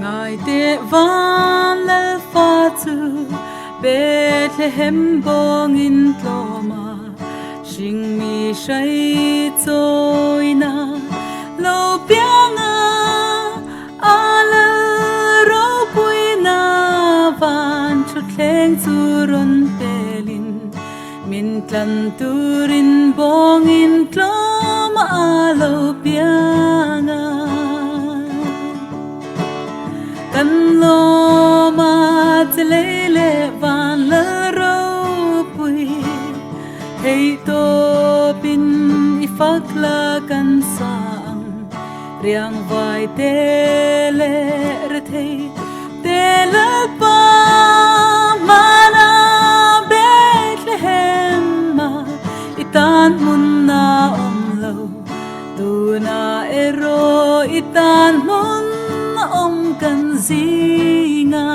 Ngai teh van Lalfa chu Bethlehem bawngin tlawm a, hringmi hrai chawina lo piang a, a lal ropuina van thutthleng chu rawn pelin min tlan turin bawngin tlawm a lo piang a. Kan lawm a che lei leh van lal ropui, theih tawpin i fak la kan sa ang, riang vai te leh rethei te Lalpa hmana Bethlehem a i tan hmun a awm lo. Tuna erawh i tan hmun a awm kan zinga.